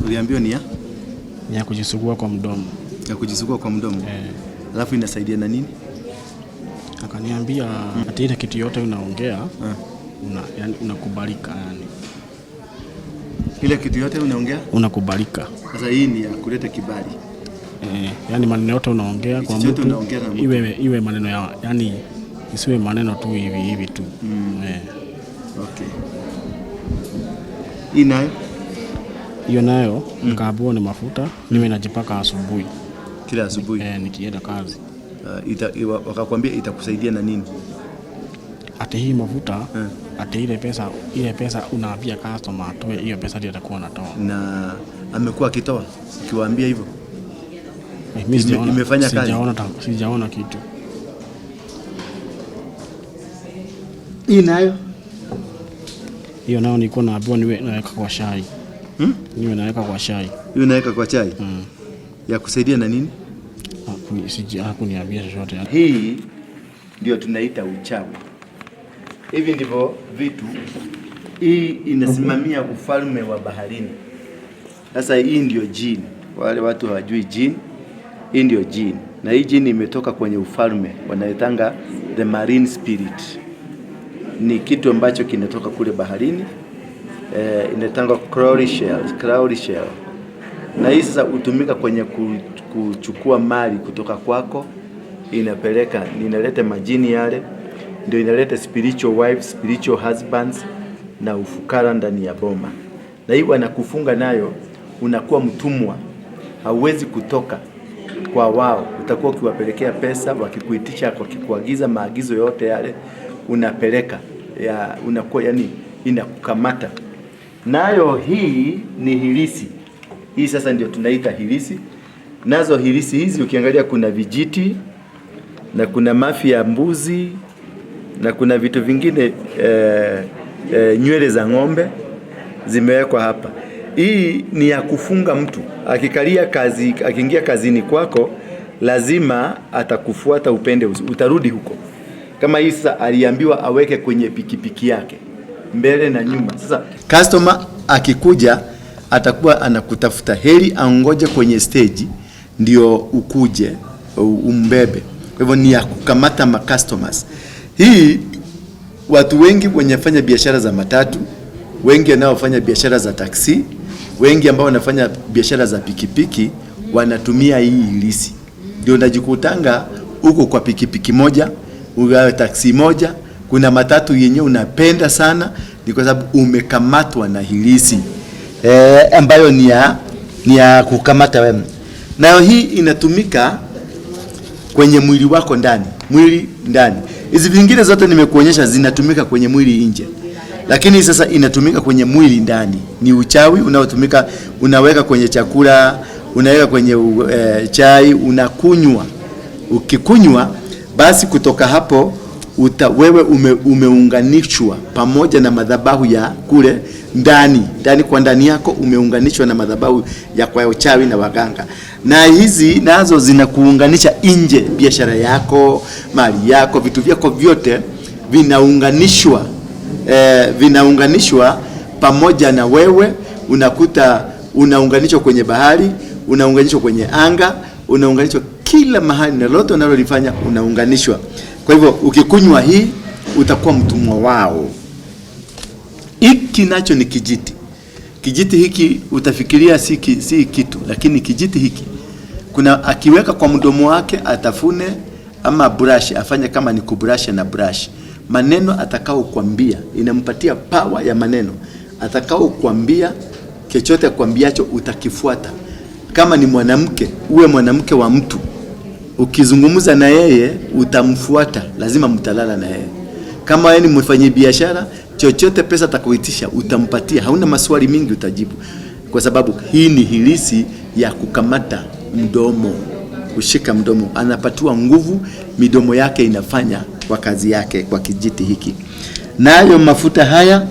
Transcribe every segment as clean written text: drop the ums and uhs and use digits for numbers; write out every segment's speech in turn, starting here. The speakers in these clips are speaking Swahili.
Uliambiwa ni ya Ni ya kujisugua kwa mdomo. Ya kujisugua kwa mdomo. Eh. Alafu inasaidia na nini? Akaniambia ati ile kitu yote unaongea yani unakubalika yani. Ile kitu yote unaongea? Unakubalika. Sasa hii ni ya kuleta kibali. Yani maneno yote unaongea kwa Chochote mtu unaongea na mtu. iwe maneno ya yani isiwe maneno tu hivi hivi tu. Okay. Hii nayo Hiyo nayo nikaambiwa ni mafuta mimi najipaka asubuhi kila asubuhi. Nikienda kazi. Wakakwambia itakusaidia na nini? Ati hii mafuta ati ile pesa unaambia customer atoe hiyo pesa ndio atakuwa anatoa. Na amekuwa akitoa ukiwaambia hivyo? Mimi sijaona, Imefanya kazi? Sijaona kitu. Hii nayo Hiyo nayo nilikuwa naambiwa niwe naweka kwa chai. Niwe naweka kwa chai. Hiyo unaweka kwa chai? Ya kusaidia na nini? Hakuniambia chochote. Hii ndio tunaita uchawi. Hivi ndivyo vitu. Hii inasimamia ufalme wa baharini. Sasa hii ndio jini. Wale watu hawajui jini. Hii ndio jini. Na hii jini imetoka kwenye ufalme wanaitanga the marine spirit. Ni kitu ambacho kinatoka kule baharini. Inaitangwa cowrie shell, cowrie shell. Na hii sasa hutumika kwenye kuchukua mali kutoka kwako, inapeleka, inaleta majini yale, ndio inaleta spiritual wives, spiritual husbands na ufukara ndani ya boma. Na hii wanakufunga nayo, unakuwa mtumwa, hauwezi kutoka kwa wao. Utakuwa ukiwapelekea pesa, wakikuitisha, wakikuagiza maagizo yote yale unapeleka, ya, unakuwa yani inakukamata. Nayo hii ni hilisi. Hii sasa ndio tunaita hilisi. Nazo hilisi hizi ukiangalia kuna vijiti na kuna mafi ya mbuzi na kuna vitu vingine, nywele za ng'ombe zimewekwa hapa. Hii ni ya kufunga mtu. Akikalia kazi, akiingia kazini kwako lazima atakufuata upende utarudi huko. Kama hii sasa aliambiwa aweke kwenye pikipiki yake mbele na nyuma. Sasa customer akikuja atakuwa anakutafuta, heri angoje kwenye stage ndio ukuje umbebe. Kwa hivyo ni ya kukamata ma customers. Hii watu wengi wenye fanya biashara za matatu, wengi wanaofanya biashara za taksi, wengi ambao wanafanya biashara za pikipiki wanatumia hii hilisi. Ndio unajikutanga huko kwa pikipiki moja, ugawe taksi moja, kuna matatu yenye unapenda sana, ni kwa sababu umekamatwa na hilisi ambayo ni ya kukamata wewe. Nayo hii inatumika kwenye mwili wako ndani, mwili ndani. Hizi vingine zote nimekuonyesha zinatumika kwenye mwili nje, lakini sasa inatumika kwenye mwili ndani. Ni uchawi unaotumika, unaweka kwenye chakula, unaweka kwenye chai, unakunywa. Ukikunywa basi kutoka hapo wewe umeunganishwa pamoja na madhabahu ya kule ndani, ndani kwa ndani yako umeunganishwa na madhabahu ya kwa uchawi na waganga, na hizi nazo zinakuunganisha nje, biashara yako, mali yako, vitu vyako vyote vinaunganishwa pamoja na wewe. Unakuta unaunganishwa kwenye bahari, unaunganishwa kwenye anga, unaunganishwa Kila mahali na lolote unalolifanya unaunganishwa. Kwa hivyo ukikunywa hii utakuwa mtumwa wao. Hiki nacho ni kijiti. Kijiti hiki utafikiria si kitu, lakini kijiti hiki kuna akiweka kwa mdomo wake atafune ama brush, afanye kama ni kubrush na brush, maneno atakao kuambia inampatia power ya maneno atakao kuambia, chochote kuambiacho utakifuata. Kama ni mwanamke, uwe mwanamke wa mtu, ukizungumza na yeye utamfuata, lazima mtalala na yeye. Kama yeye ni mfanyabiashara, chochote pesa atakuitisha utampatia, hauna maswali mingi, utajibu, kwa sababu hii ni hilisi ya kukamata mdomo, kushika mdomo. Anapatiwa nguvu, midomo yake inafanya kwa kazi yake kwa kijiti hiki. Nayo mafuta haya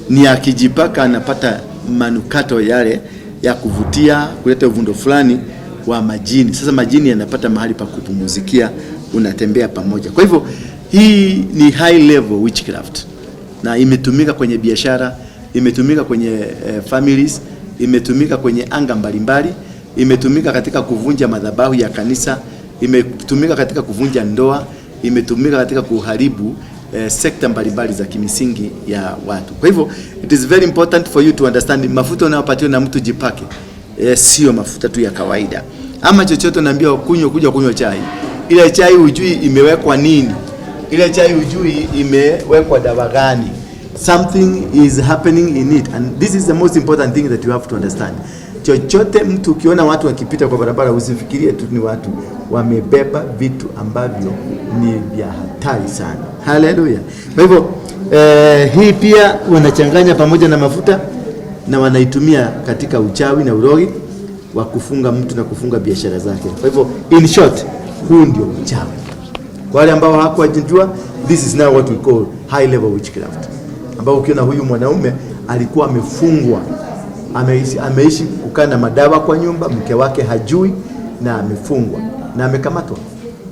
ni akijipaka anapata manukato yale ya kuvutia, kuleta uvundo fulani wa majini. Sasa majini yanapata mahali pa kupumuzikia, unatembea pamoja. Kwa hivyo hii ni high level witchcraft na imetumika kwenye biashara, imetumika kwenye families, imetumika kwenye anga mbalimbali, imetumika katika kuvunja madhabahu ya kanisa, imetumika katika kuvunja ndoa, imetumika katika kuharibu sekta mbalimbali za kimisingi ya watu. Kwa hivyo it is very important for you to understand, mafuta unayopatiwa na mtu jipake, sio mafuta tu ya kawaida ama chochote unaambiwa kunywa, kuja kunywa chai. Ile chai hujui imewekwa nini, ile chai hujui imewekwa dawa gani. Something is happening in it and this is the most important thing that you have to understand. Chochote mtu ukiona watu wakipita kwa barabara, usifikirie tu ni watu wamebeba vitu ambavyo ni vya hatari sana. Haleluya! Kwa hivyo hii pia wanachanganya pamoja na mafuta na wanaitumia katika uchawi na urogi wa kufunga mtu na kufunga biashara zake. Kwa hivyo in short, huu ndio uchawi. Kwa wale ambao hawakuwajua, this is now what we call high level witchcraft, ambao ukiona huyu mwanaume alikuwa amefungwa, ameishi kukaa na madawa kwa nyumba, mke wake hajui, na amefungwa na amekamatwa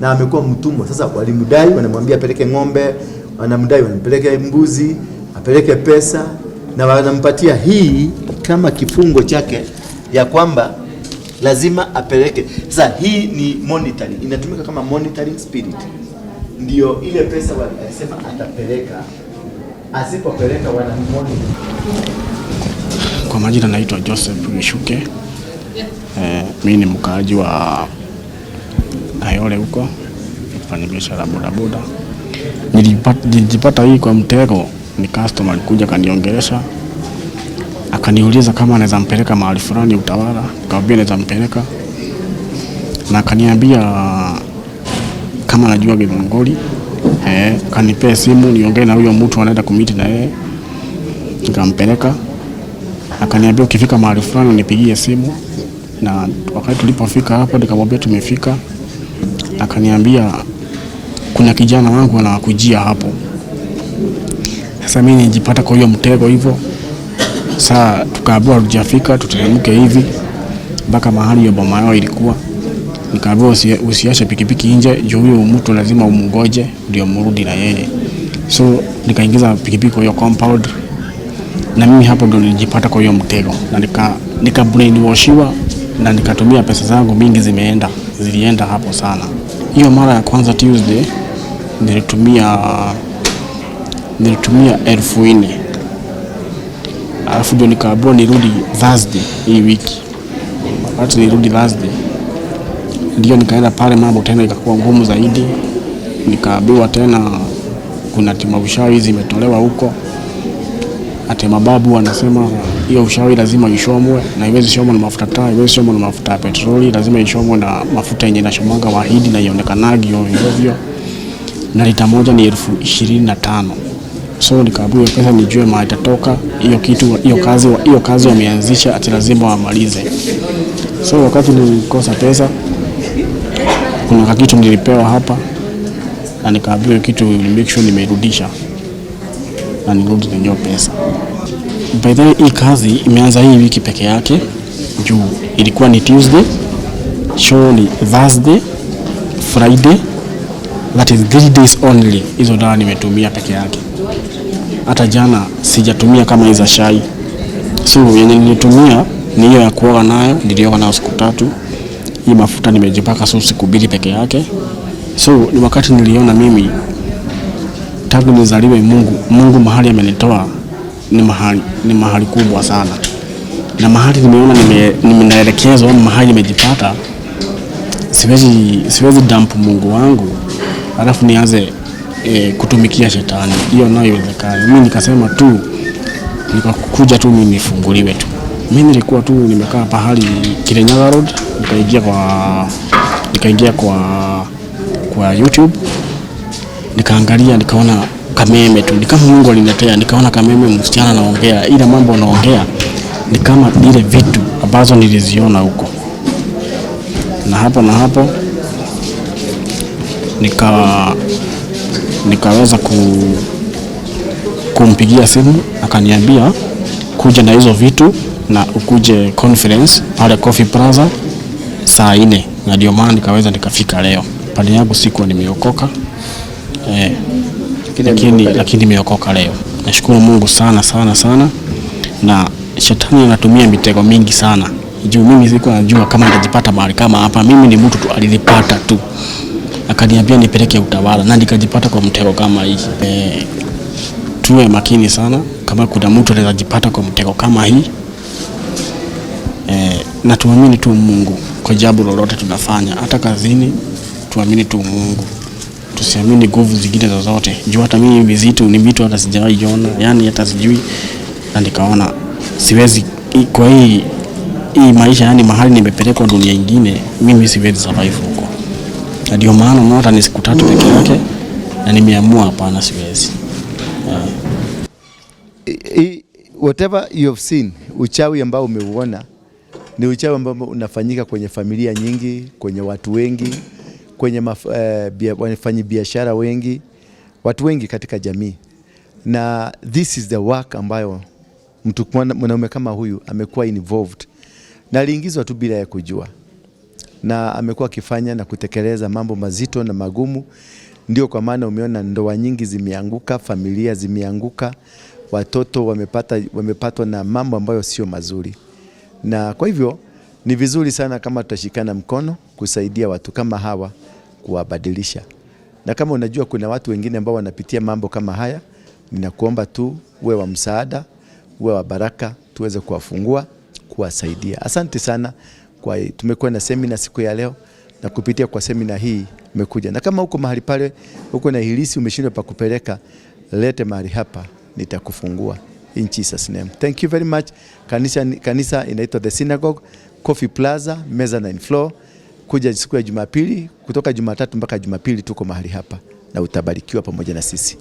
na amekuwa mtumwa. Sasa walimdai, wanamwambia apeleke ng'ombe, wanamdai wanampeleke mbuzi, apeleke pesa, na wanampatia hii kama kifungo chake ya kwamba lazima apeleke. Sasa hii ni monitoring, inatumika kama monitoring spirit, ndio ile pesa alisema atapeleka, asipopeleka wanamonitor. Kwa majina naitwa Joseph Mishuke. Mi ni mkaaji wa Kayole huko, mfanya biashara bodaboda. Nilijipata hii kwa mtego, ni customer alikuja akaniongelesha, akaniuliza kama anaweza mpeleka mahali fulani Utawala, nikamwambia naweza mpeleka, na akaniambia kama anajua Githunguri, akanipea simu niongee na huyo mtu anaenda kumeet na yeye, nikampeleka. Akaniambia ukifika mahali fulani nipigie simu, na wakati tulipofika hapo nikamwambia tumefika. Akaniambia kuna kijana wangu anawakujia hapo. Sasa mimi nijipata kwa hiyo mtego hivyo. Saa tukaambiwa hatujafika, tuteremke hivi mpaka mahali hiyo boma yao ilikuwa. Nikaambiwa usiache pikipiki nje juu huyo mtu lazima umngoje ndio mrudi na yeye. So nikaingiza pikipiki kwa hiyo compound, na mimi hapo ndo nilijipata kwa hiyo mtego, na nika brainwashiwa na nikatumia pesa zangu mingi, zilienda hapo sana. Hiyo mara ya kwanza Tuesday nilitumia 4,000, alafu ndio nikaambiwa nirudi Thursday hii wiki. Wakati nirudi Thursday ndio nikaenda pale, mambo tena ikakuwa ngumu zaidi. Nikaambiwa tena kuna tima ushawi zimetolewa huko, ati mababu wanasema hiyo ushawi lazima ishomwe, na iwezi shomwa na mafuta taa, iwezi shomwa na mafuta ya petroli, lazima ishomwe na mafuta yenye inashomanga wahidi na ionekanagi ovyo ovyo, na lita moja ni 25,000. So nikaambiwa pesa nijue mahali itatoka hiyo kitu, hiyo kazi wameanzisha ati lazima wamalize. So wakati nilikosa pesa, kuna kakitu nilipewa hapa na nikaambiwa hiyo kitu ni make sure nimeirudisha na nirudi na hiyo pesa. By the way, hii kazi imeanza hii wiki peke yake juu ilikuwa ni Tuesday, show ni Thursday, Friday, that is 3 days only. Hizo dawa nimetumia peke yake. Hata jana sijatumia kama hizo shai. So yenye nilitumia ni hiyo ya kuoga nayo, nilioga nayo siku 3. Hii mafuta nimejipaka so siku 2 peke yake. So ni wakati niliona mimi tangu nizaliwe Mungu mahali amenitoa ni mahali kubwa sana, na mahali nimeona nimeelekezwa ama mahali nimejipata, siwezi dump Mungu wangu alafu nianze kutumikia shetani. Hiyo nayo haiwezekani. Mimi nikasema tu, nikakuja tu mimi nifunguliwe tu. Mimi nilikuwa tu nimekaa pahali Kirinyaga Road, nikaingia kwa YouTube, nikaangalia, nikaona Kameme tu, ni kama Mungu aliniletea, nikaona Kameme msichana anaongea, ila mambo anaongea ni kama vile vitu ambazo niliziona huko, na hapo nikaweza kumpigia simu, akaniambia kuja na hizo vitu na ukuje conference pale Coffee Plaza saa 4, na ndio maana nikaweza nikafika leo. Pale yangu sikuwa nimeokoka, lakini nimeokoka leo. Nashukuru Mungu sana sana sana, na shetani anatumia mitego mingi sana juu mimi sikuwa najua kama nitajipata mahali kama hapa. Mimi ni mtu tu alinipata tu akaniambia nipeleke Utawala na nikajipata kwa mtego kama hii. Tuwe makini sana kama kuna mtu anaweza jipata kwa mtego kama hii, na tuamini tu Mungu kwa jambo lolote tunafanya, hata kazini tuamini tu Mungu, tusiamini nguvu zingine zozote. Juu hata mimi vizitu ni vitu hata sijawahi ona, yani hata sijui, na nikaona siwezi kwa hii maisha, yani mahali nimepelekwa dunia ingine, mimi siwezi survive huko, na ndio maana unaona hata ni siku 3 peke yake, na nimeamua hapana, siwezi. Whatever you have seen, uchawi ambao umeuona ni uchawi ambao unafanyika kwenye familia nyingi, kwenye watu wengi, kwenye wafanyabiashara wengi, watu wengi katika jamii. Na this is the work ambayo mtu mwanaume kama huyu amekuwa involved na aliingizwa tu bila ya kujua, na amekuwa akifanya na kutekeleza mambo mazito na magumu. Ndio kwa maana umeona ndoa nyingi zimeanguka, familia zimeanguka, watoto wamepatwa na mambo ambayo sio mazuri. Na kwa hivyo ni vizuri sana kama tutashikana mkono kusaidia watu kama hawa kuwabadilisha. Na kama unajua kuna watu wengine ambao wanapitia mambo kama haya, ninakuomba tu uwe wa msaada, uwe wa baraka, tuweze kuwafungua, kuwasaidia. Asante sana kwa tumekuwa na semina siku ya leo, na kupitia kwa semina hii umekuja. Na kama uko mahali pale uko na hirizi umeshindwa pa kupeleka, lete mahali hapa, nitakufungua in Jesus name. Thank you very much. Kanisa inaitwa The Synagogue, Coffee Plaza, mezzanine floor. Kuja siku ya Jumapili, kutoka Jumatatu mpaka Jumapili tuko mahali hapa na utabarikiwa pamoja na sisi.